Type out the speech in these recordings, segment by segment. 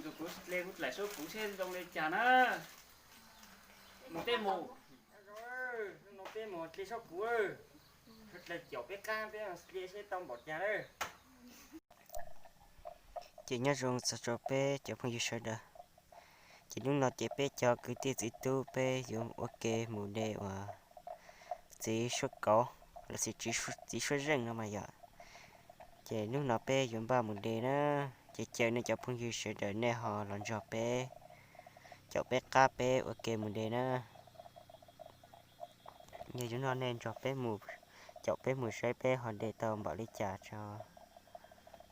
Tus kuv dle kuv dlaim saub kuv seb zoo li cas na. Mus peb mus. Hnub no peb mus dle saub kuv, dle caum peb qab peb dle seb tau npaum cas lawm. Ces nyob zoo txog rau peb cov phooj ywg sawv daws. Ces hnub no ces peb cov kwv tij txiv tub peb yuav ua ke mus de uas txiv suab kauv lossis txiv suab zeej no mas yom. Ces hnub no peb yuav npaj mus de na. Ces caw nej cov phooj ywg sawv daws nej ho los nrog peb caum peb qab peb ua ke mus de na. Yog yuav nrog nej nrog peb mus caum peb mus saib peb ho de tau npaum li cas rau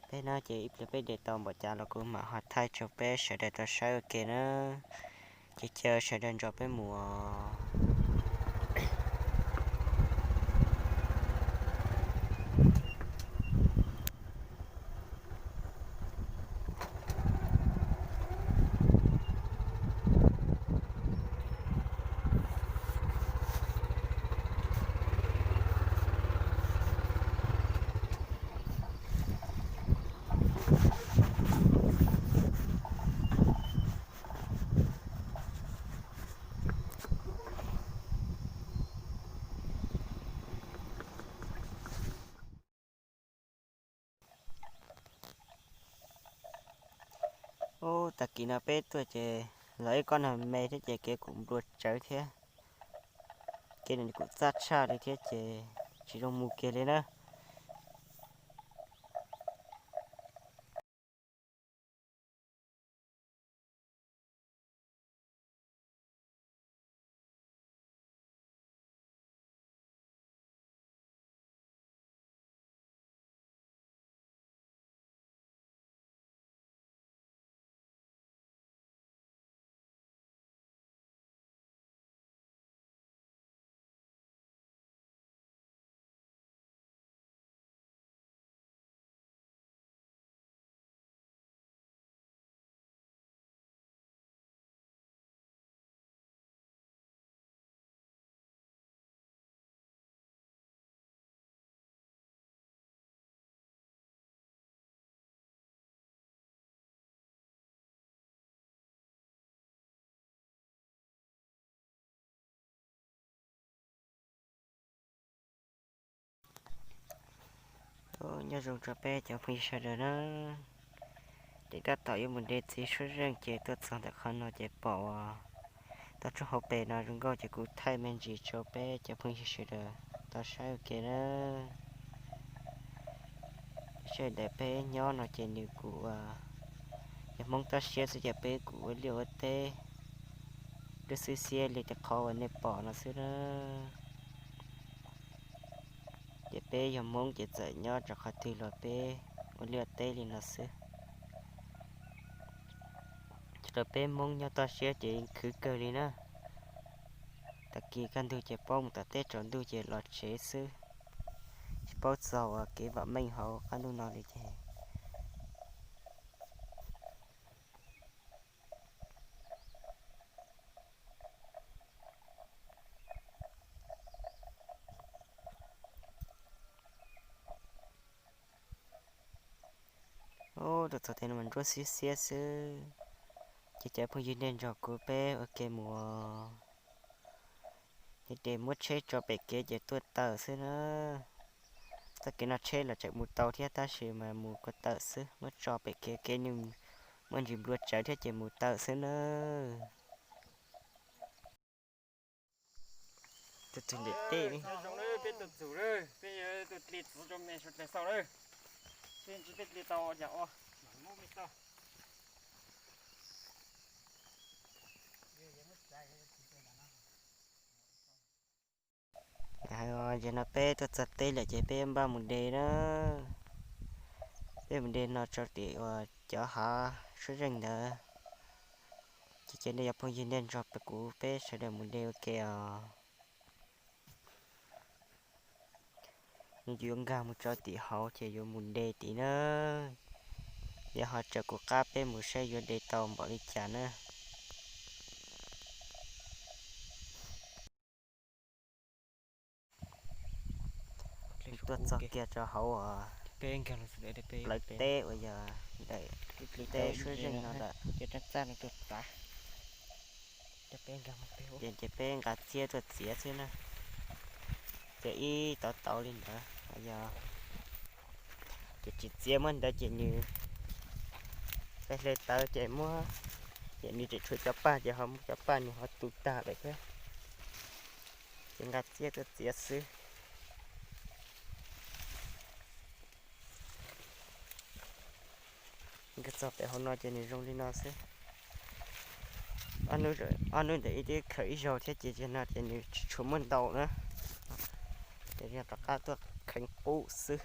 peb na. Ces ib pliag peb de tau npaum cas los kuv mam ho thaij rau peb sawv daws tau saib ua ke na. Ces caw sawv daws nrog peb mus. Ub, tag kis no peb tuaj ces los ib kob nag me thiab ces kev kuj nplua tsawv thiab. Kev no kuj txaj tshaj li thiab ces tsis zoo mus kiag li na. Nyob zoo rau peb cov phooj ywg sawv daws na. Ces tab tom yuav mus de txiv suab zeej ces tuaj txog ntawm qhov no ces pom uas toj roob hauv pes no zoo nkauj ces kuv thaij me ntsis rau peb cov phooj ywg sawv daws tau saib ua ke na. Sawv daws peb nyob no ces nws kuj yog Hmoob toj siab xwb ces peb kuj ua liaj ua teb lub xwb xiab li tej qhov uas nej pom no xwb na. Ces peb yog Hmoob ces txawm nyob rau qhov twg los peb ua liaj teb li no xwb. Sawv daws peb Hmoob nyob toj siab ces khwv kawg li na. Tag kis kaj ntug ces paub mus tom teb tsaus ntuj ces los tsev xwb, tsis paub txog uas kev vam meej hauv qab ntuj no li ces. Ub, tuaj txog tej no mas nruab xiab xiab xwb. Ces cov phooj ywg nej nrog kuv peb ua ke mus. Ces muab tsheb tso pem kev ces tuaj tawm xwb na. Txoj kev no tsheb los tseem mus tau thiab tab sis mas mus kom tawm xwb, muab tso pem kev, kev nws muaj ntsis nplua tsawv thiab ces mus tawm xwb na. Tus twg ntim tej li. Peb tus txum, peb tus dle txiv rau me suav dlawg xaus lawm. Peb ntsib peb dle tau yam ua. Ces no peb tuaj txog teb lawm ces peb npaj mus de na. Peb mus de no rau tim uas cov hav suab zeej ntawd. Ces cia nej cov phooj ywg nej nrog kuv peb sawv daws mus de ua ke os. Nws yuav nkag mus rau tim hauv ces yuav mus de tim na. Yog ho raws kuv qab peb mus saib yuav de tau npaum li cas na. Tuaj txog kiag rau hauv uas Plawv teb uas yog ntawm teb suab zeej no lawm. Ces peb nqa txiab tuaj txiav xwb na. Ces ib tauv tauv li ntawd yog, ces tsis txiav muab ntawd ces nws hle tawv ces muab, ces nws tseem tshuav cov paj ces ho muab cov paj nws ho tu tag lawm thiab. Ces nqa txiab tuaj txiav xwb. Nkag txog pem hauv no ces nws zoo li no xwb. Ob hnub ntawd ib tib khaws ib zaug thiab ces no ces nws tsis tshua muaj ntau na. Ces rov qab tuaj kheev qub xwb.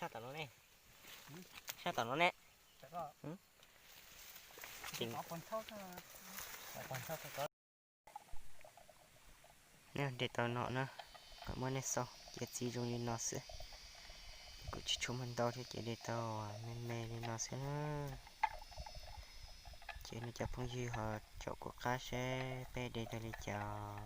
Sab tom no ne, sab tom no ne. Nej de tau no na, muab nej xauj cia txiv zoo li no xwb. Kuv tsis tshua muaj ntau thiab ces de tau me me li no xwb na. Ces nej cov phooj ywg ho caum kuv qab seb peb de tau li cas.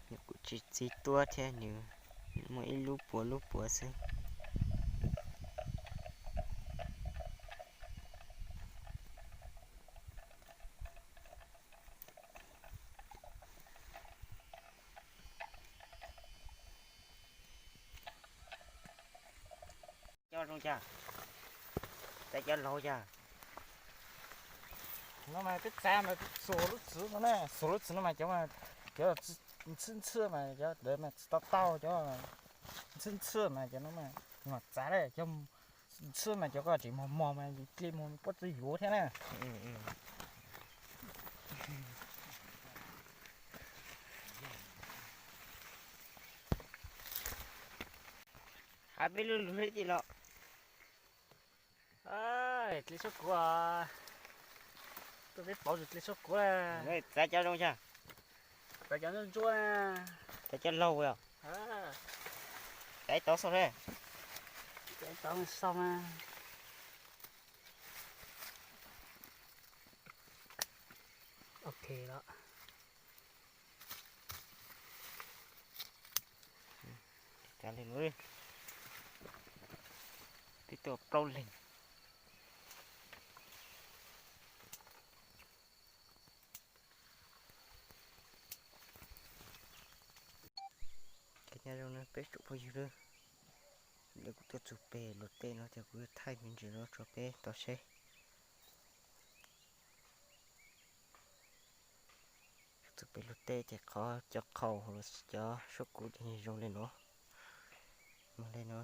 Nws kuj tsis txi tuab thiab, nws muaj ib lub puas lub puas xwb. Cov zoo cas? Txav cov laug cas? No mas peb txav mas xuas lub txwv no na, xuas lub txwv no mas cov, cov ntxhwb ntxhwb mas cov ntawd mas tsis tau tau cov ntxhwb ntxhwb mas cov no mas txav, cov ntxhwb mas cov ko tseem mos mos mas dli mus puab txwv yuav thiab na. Hav peb lub lug li los. Dle tshuab kuv, tuaj peb pauv dle tshuab kuv. Txav cov zoo cas? Txav cov ntsuab ntsuab. Txav cov laug os. Txav ib tauv xauj seb. Txav ib tauv xauj mas. Ok lawm. Tib tug plaub leeg. Nyob zoo na peb tsoom phooj ywg, kuv tuaj txug peg luag tej no ces kuv yuav thaij me ntsis no rau peb tau seb. Txug peg luag tej ces qhov cov qhaus cov suab kuv ces zoo li no, zoo li no.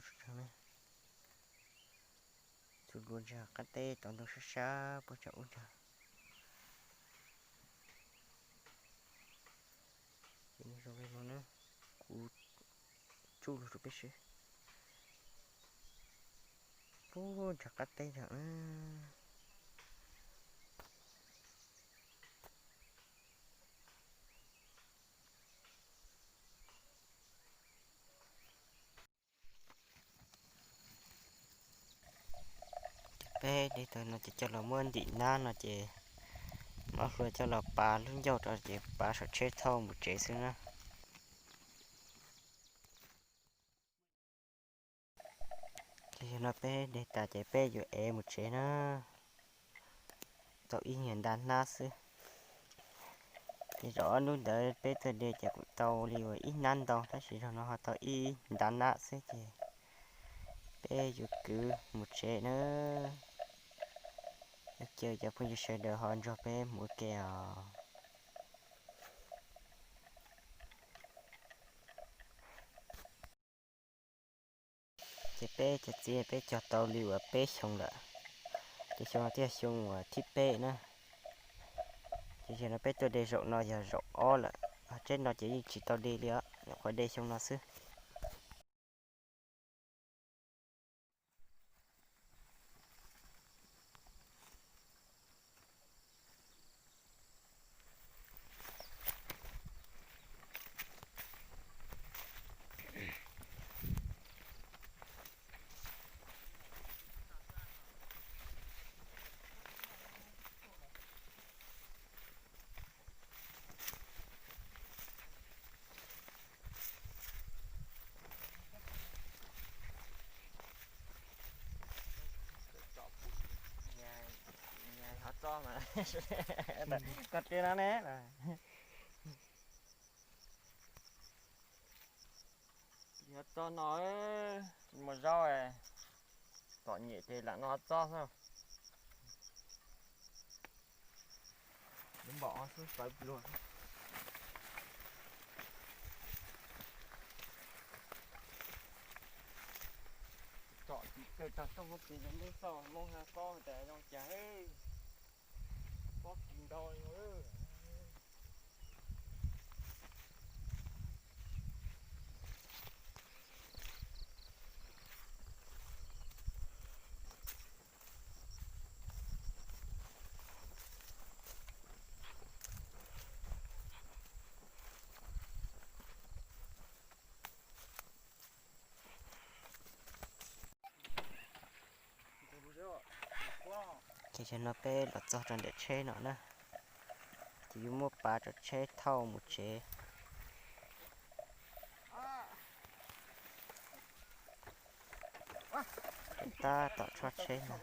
Txug dua ntsa qab teb tau ntoo sab sab puag tsam ub ntag. Ces zoo li no na, kuv tsuj lug rau peb seb. Puag ntsa qab teb ntag. Peb de tau no ces coj los muab ntim nab no ces muab hlua coj los pav lub ncauj rau ces pav saum tsheb thauj mus tsev xwb na. Ces yog no peb de tas ces peb yuav ev mus tsev na. Tau ib nyuag nta hnab xwb. Ces zaum ob hnub ntawd peb tuaj de ces kuj tau li uas ib hnab ntau tab sis zaum no ho tau ib nta hnab xwb ces peb yuav kwv mus tsev na. Ua caw cov phooj ywg sawv daws ho nrog peb mus ua ke os. Ces peb cov txiv peb cog tau li uas peb xyoo lawm. Ces xyoo no thiaj xyoo uas thib peb na. Ces yog no peb tuaj de zaum no yog zaum ob lawm, ho tsheb no ces yeej tsis tau de li os, nyuam qhuav de xyoo no xwb. Koj tias no ne. Yog txog no, tsis muaj zaub, tom nyem ces lam noj txob xwb. Lub npaum ob xub tawv pluag. Tsom tim kawg tag tag ces yog Hmoob Xauj Hmoob Haj Kob tas zoo cas. Pob kis ntau li. Ces zaum no peb los txog rau ntiam tsheb no na, ces yuav muab pav rau tsheb thauj mus tsev. Tab tom tshob tsheb no.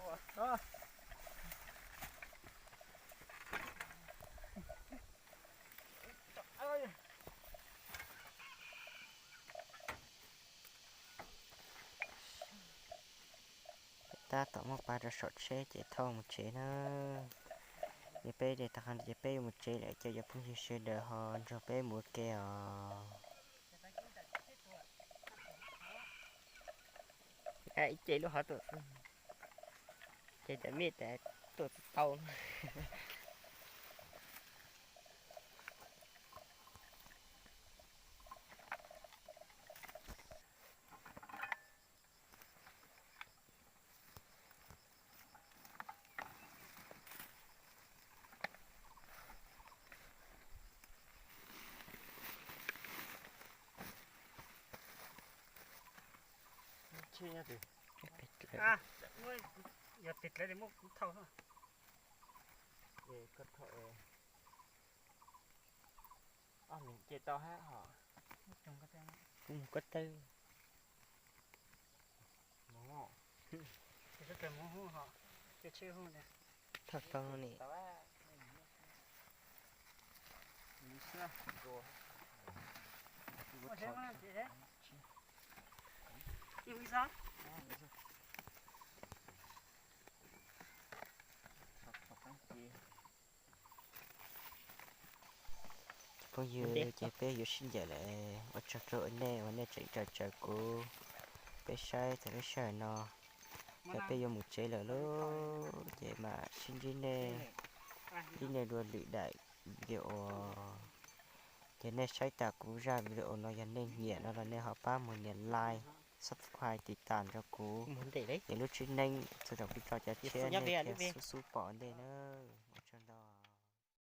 Tab tom muab pav rau saum tsheb ces thauj mus tsev na. Ces peb de tau qhov no ces peb yuav mus tsev lawm, ces cov phooj ywg sawv daws ho nrog peb mus ua ke os. Ib ce lub hov tuaj xwb, ces tam mij tas tuaj tsis tau. Tsheb nyob twg? Yog tig dlawb li muab kuv thauj xwb. Koj thauj. Ob leeg ce tau hab hos. Kuv mus ko taw. Thauj tau ni. Phooj ywg, ces peb yuav sib ncaim lawm, ua tsaug rau nej uas nej tseem caum kuv, peb saib txog lub sij hawm no, yog peb yuav mus tsev lawm lauj, ces mam sib ntsib nej, ntsib nej dua lwm daim video. Ces nej saib tas kuv zaj video no yog nej nyiam no los nej ho pab mus nias like, subscribe, tiv tas rau kuv, ces lub tswb neeb txhua zaum kuv tso cov tshiab nej thiaj xub xub pom ntej nawb.